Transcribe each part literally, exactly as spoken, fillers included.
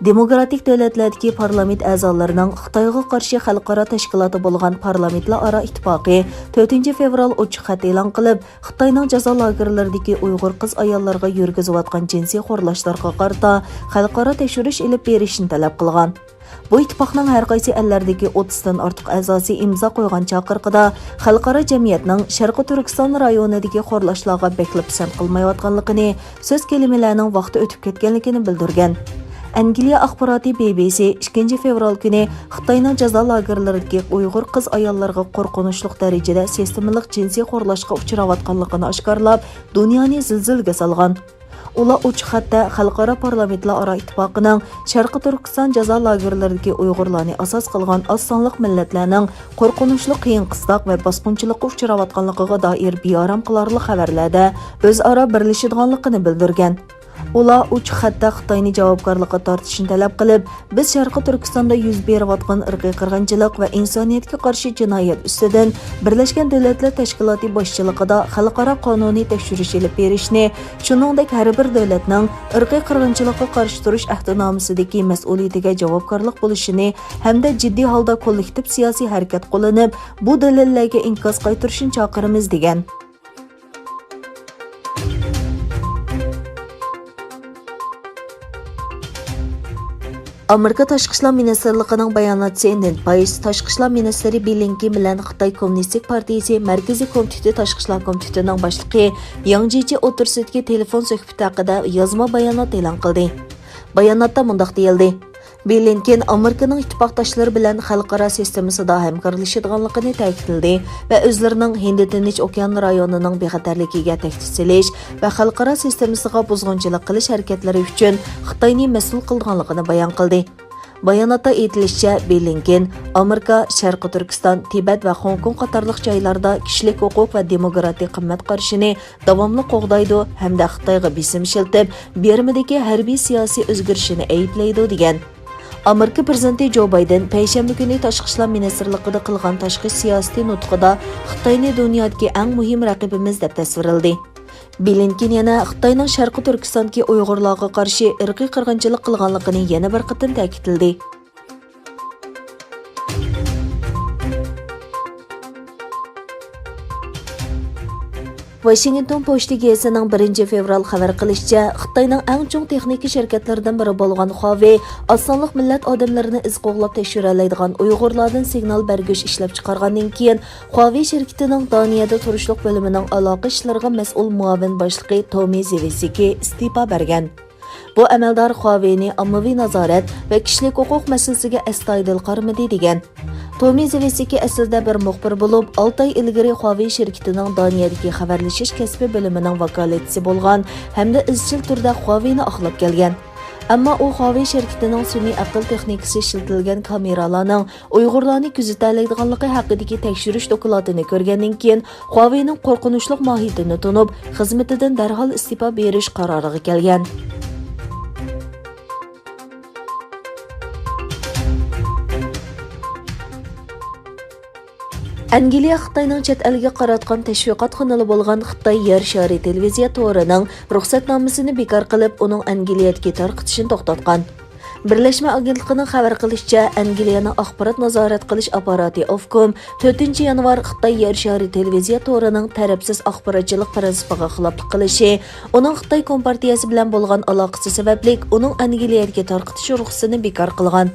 دېموكراتىك دۆلەتلەردىكى پارلامېنت ئەزالىرىنىڭ خىتايغا قارشى خەلقئارا تەشكىلاتى بولغان پارلامېنتلار ئارا ئىتتىپاقى تۆتىنچى فېۋرال ئوچۇق خەت ئېلان قىلىپ، خىتاينىڭ جازا لاگېرلىرىدىكى ئۇيغۇر قىز-ئاياللارغا يۈرگۈزۈۋاتقان جىنسىي خورلاشلارغا قارىتا خەلقئارا تەكشۈرۈش ئېلىپ بېرىشنى تەلەپ قىلغان. بۇ ئىتتىپاقنىڭ ھەر قايسى ئەللەردىكى ئوتتۇزدىن ئارتۇق ئەزاسى ئىمزا قويغان چاقىرىقىدا خەلقئارا جەمئىيەتنىڭ شەرقىي تۈركىستان رايونىدىكى خورلاشلارغا بەكلا پىسەنت قىلمايۋاتقانلىقىنى، سۆز كېلىمىلەرنىڭ ۋاقتى ئۆتۈپ كەتكەنلىكىنى بىلدۈرگەن. ئەنگلىيە ئاخباراتى بى بى سى ئىككىنچى فېۋرال كۈنى خىتاينىڭ جازا لاگېرلىرىدىكى ئۇيغۇر قىز-ئاياللارغا قورقۇنچلۇق دەرىجىدە سىستېمىلىق جىنسىي خورلاشقا ئۇچراۋاتقانلىقىنى ئاشكارىلاپ، دۇنيانى زىلزىلىگە سالغان. ئۇلار ئوچۇق خەتتە خەلقئارا پارلامېنتلار ئارا ئىتتىپاقىنىڭ شەرقىي تۈركىستان جازا لاگېرلىرىدىكى ئۇيغۇرلارنى ئاساس قىلغان ئاز سانلىق مىللەتلەرنىڭ قورقۇنچلۇق قىيىن-قىستاق ۋە باسقۇنچىلىققا ئۇچراۋاتقانلىقىغا دائىر بىئارام قىلارلىق خەۋەرلەردە ئۆزئارا بىرلىشىدىغانلىقىنى بىلدۈرگەن. ئۇلار ئوچۇق خەتتە خىتاينى جاۋابكارلىققا تارتىشنى تەلەپ قىلىپ، بىز شەرقىي تۈركىستاندا يۈز بېرىۋاتقان ئىرقىي قىرغىنچىلىق ۋە ئىنسانىيەتكە قارشى جىنايەت ئۈستىدىن بىرلەشكەن دۆلەتلەر تەشكىلاتى باشچىلىقىدا خەلقئارا قانۇنىي تەكشۈرۈش ئېلىپ بېرىشنى، شۇنىڭدەك ھەر بىر دۆلەتنىڭ ئىرقىي قىرغىنچىلىققا قارشى تۇرۇش ئەھدىنامىسىدىكى مەسئۇلىيىتىگە جاۋابكارلىق بولۇشىنى ھەمدە جىددىي ھالدا كوللېكتىپ سىياسىي ھەرىكەت قوللىنىپ، بۇ دەلىللەرگە ئىنكاس قايتۇرۇشنى چاقىرىمىز، دېگەن. ئامېرىكا تاشقى ئىشلار مىنىستىرلىقىنىڭ باياناتچىسى نېد پرايس تاشقى ئىشلار مىنىستىرى بلىنكېن بىلەن خىتاي كوممۇنىستىك پارتىيىسى مەركىزىي كومىتېتى تاشقى ئىشلار كومىتېتىنىڭ باشلىقى ياڭ جيېچى ئوتتۇرىسىدىكى تېلېفون سۆھبىتى ھەققىدە يازما بايانات ئېلان قىلدى. باياناتتا مۇنداق دېيىلدى: بلىنكېن ئامېرىكىنىڭ ئىتتىپاقداشلىرى بىلەن خەلقئارا سىستېمىسىدا ھەمكارلىشىدىغانلىقىنى تەكىتلىدى ۋە ئۆزلىرىنىڭ ھىندى تىنچ ئوكيان رايونىنىڭ بىخەتەرلىكىگە تەھدىت سېلىش ۋە خەلقئارا سىستېمىسىغا بۇزغۇنچىلىق قىلىش ھەرىكەتلىرى ئۈچۈن خىتاينى مەسئۇل قىلىدىغانلىقىنى بايان قىلدى. باياناتتا ئېيتىلىشىچە، بلىنكېن ئامېرىكا شەرقىي تۈركىستان، تىبەت ۋە خوڭكوڭ قاتارلىق جايلاردا كىشىلىك ھوقۇق ۋە دېموكراتىك قىممەت قارىشىنى داۋاملىق قوغدايدۇ ھەمدە خىتايغا بېسىم ئىشلىتىپ، بىرمىدىكى ھەربىي سىياسىي ئۆزگىرىشىنى ئەيىبلەيدۇ، دېگەن. ئامېرىكا پىرېزىدېنتى جو بايدېن پەيشەنبە كۈنى تاشقى ئىشلار مىنىستىرلىقىدا قىلغان تاشقى سىياسىتى نۇتقىدا خىتاينى دۇنيادىكى ئەڭ مۇھىم رەقىبىمىز دەپ تەسۋىرلىدى. بلىنكېن يەنە خىتاينىڭ شەرقىي تۈركىستاندىكى ئۇيغۇرلارغا قارشى ئىرقىي قىرغىنچىلىق قىلغانلىقىنى يەنە بىر قېتىم تەكىتلىدى. ۋاشىنگتون پوچتا گېزىتىنىڭ بىرىنچى فېۋرال خەۋەر قىلىشىچە، خىتاينىڭ ئەڭ چوڭ تېخنىكا شىركەتلىرىدىن بىرى بولغان خۇاۋېي ئاز سانلىق مىللەت ئادەملىرىنى ئىز قوغلاپ تەكشۈرەلەيدىغان ئۇيغۇرلاردىن سىگنال بەرگۈچ ئىشلەپچىقارغاندىن كېيىن، خۇاۋېي شىركىتىنىڭ دانىيەدە تۇرۇشلۇق بۆلۈمىنىڭ ئالاقە ئىشلىرىغا مەسئۇل مۇئاۋىن باشلىقى تومى زېۋىسكى ئىستېپا بەرگەن. بۇ ئەمەلدار خۇاۋېينى ئاممىۋى نازارەت ۋە كىشىلىك ھوقۇق مەسىلىسىگە ئەستايىدىل قارىمىدى، دېگەن. تومى زېۋىسكى ئەسلىدە بىر مۇخبىر بولۇپ، ئالتە ئاي ئىلگىرى خۇاۋېي شىركىتىنىڭ دانىيەدىكى خەۋەرلىشىش كەسپى بۆلۈمىنىڭ ۋاكالەتچىسى بولغان ھەمدە ئىزچىل تۈردە خۇاۋېينى ئاقلاپ كەلگەن. ئەمما ئۇ خۇاۋېي شىركىتىنىڭ سۈنئىي ئەقىل تېخنىكىسى ئىشلىتىلگەن كامېرالارنىڭ ئۇيغۇرلارنى كۆزىتەلەيدىغانلىقى ھەققىدىكى تەكشۈرۈش دوكلاتىنى كۆرگەندىن كېيىن، خۇاۋېينىڭ قورقۇنچلۇق ماھىيىتىنى تونۇپ، خىزمىتىدىن دەرھال ئىستېپا بېرىش قارارىغا كەلگەن. ئەنگلىيە خىتاينىڭ چەت ئەلگە قاراتقان تەشۋىقات قانىلى بولغان خىتاي يەر شارى تېلېۋىزىيە تورىنىڭ رۇخسەتنامىسىنى بىكار قىلىپ، ئۇنىڭ ئەنگلىيەدىكى تارقىتىشىنى توختاتقان. بىرلەشمە ئاگېنتلىقىنىڭ خەۋەر قىلىشىچە، ئەنگلىيەنىڭ ئاخبارات نازارەت قىلىش ئاپپاراتى ئوفكوم تۆتىنچى يانۋار خىتاي يەر شارى تېلېۋىزىيە تورىنىڭ تەرەپسىز ئاخباراتچىلىق پىرىنسىپىغا خىلاپلىق قىلىشى، ئۇنىڭ خىتاي كومپارتىيەسى بىلەن بولغان ئالاقىسى سەۋەبلىك ئۇنىڭ ئەنگلىيەدىكى تارقىتىش رۇخسىتىنى بىكار قىلغان.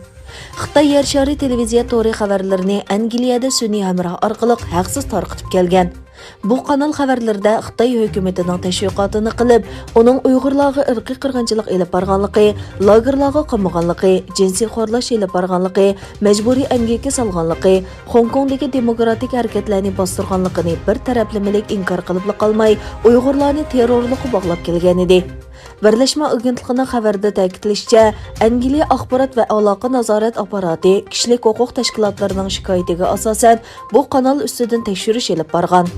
خىتاي يەر شارى تېلېۋىزىيە تورى خەۋەرلىرىنى ئەنگلىيەدە سۈنئىي ھەمراھ ئارقىلىق ھەقسىز تارقىتىپ كەلگەن. بۇ قانال خەۋەرلىرىدە خىتاي ھۆكۈمىتىنىڭ تەشۋىقاتىنى قىلىپ، ئۇنىڭ ئۇيغۇرلارغا ئىرقىي قىرغىنچىلىق ئېلىپ بارغانلىقى، لاگېرلارغا قامىغانلىقى، جىنسىي خورلاش ئېلىپ بارغانلىقى، مەجبۇرىي ئەمگەككە سالغانلىقى، خوڭكوڭدىكى دېموكراتىك ھەرىكەتلەرنى باستۇرغانلىقىنى بىر تەرەپلىمىلىك ئىنكار قىلىپلا قالماي، ئۇيغۇرلارنى تېررورلۇققا باغلاپ كەلگەنىدى. بىرلەشمە ئاگېنتلىقىنىڭ خەۋىرىدە تەكىتلىشىچە، ئەنگلىيە ئاخبارات ۋە ئالاقە نازارەت ئاپپاراتى كىشىلىك ھوقۇق تەشكىلاتلىرىنىڭ شىكايىتىگە ئاساسەن، بۇ قانال ئۈستىدىن تەكشۈرۈش ئېلىپ بارغان.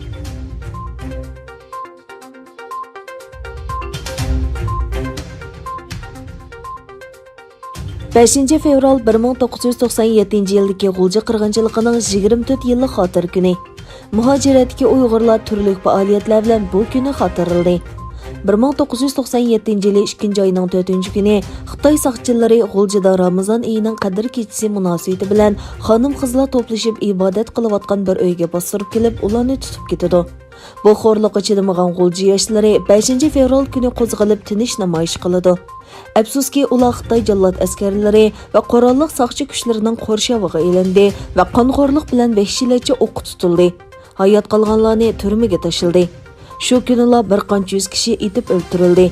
بەشىنچى فېۋرال بىر مىڭ توققۇز يۈز توقسان يەتتىنچى يىلدىكى غۇلجا قىرغىنچىلىقىنىڭ يىگىرمە تۆت يىللىق خاتىرە كۈنى. مۇھاجىرەتتىكى ئۇيغۇرلار تۈرلۈك پائالىيەتلەر بىلەن بۇ كۈننى خاتىرىلىدى. بىر مىڭ توققۇز يۈز توقسان يەتتىنچى يىلى ئىككىنچى ئاينىڭ تۆتىنچى كۈنى خىتاي ساقچىلىرى غۇلجىدا رامىزان ئېيىنىڭ قەدىر كېچىسى مۇناسىۋىتى بىلەن خانىم-قىزلار توپلىشىپ ئىبادەت قىلىۋاتقان بىر ئۆيگە باستۇرۇپ كېلىپ، ئۇلارنى تۇتۇپ كېتىدۇ. بۇ خورلۇققا چىدىمىغان غۇلجا ياشلىرى بەشىنچى فېۋرال كۈنى قوزغىلىپ، تىنىش نامايىش قىلىدۇ. ئەپسۇسكى، ئۇلار خىتاي جاللات ئەسكەرلىرى ۋە قوراللىق ساقچى كۈچلىرىنىڭ قورشىۋىغا ئېلىندى ۋە قانخورلۇق بىلەن ۋەھشىيلەرچە ئوققا تۇتۇلدى. ھايات قالغانلارنى تۈرمىگە تاشلىدى. شۇ كۈنىلا بىر قانچە يۈز كىشى ئېتىپ ئۆلتۈرۈلدى.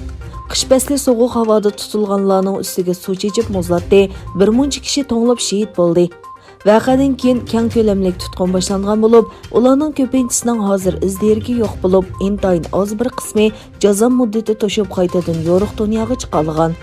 قىش پەسلى سوغۇق ھاۋادا تۇتۇلغانلارنىڭ ئۈستىگە سۇ چېچىپ مۇزلاتتى، بىر مۇنچە كىشى توڭلاپ شېھىت بولدى. ۋەقەدىن كېيىن كەڭ كۆلەملىك تۇتقۇن باشلانغان بولۇپ، ئۇلارنىڭ كۆپىنچىسىنىڭ ھازىر ئىز-دېرىكى يوق بولۇپ، ئىنتايىن ئاز بىر قىسمى جازا مۇددىتى توشۇپ، قايتىدىن يورۇق دۇنياغا چىقالىغان.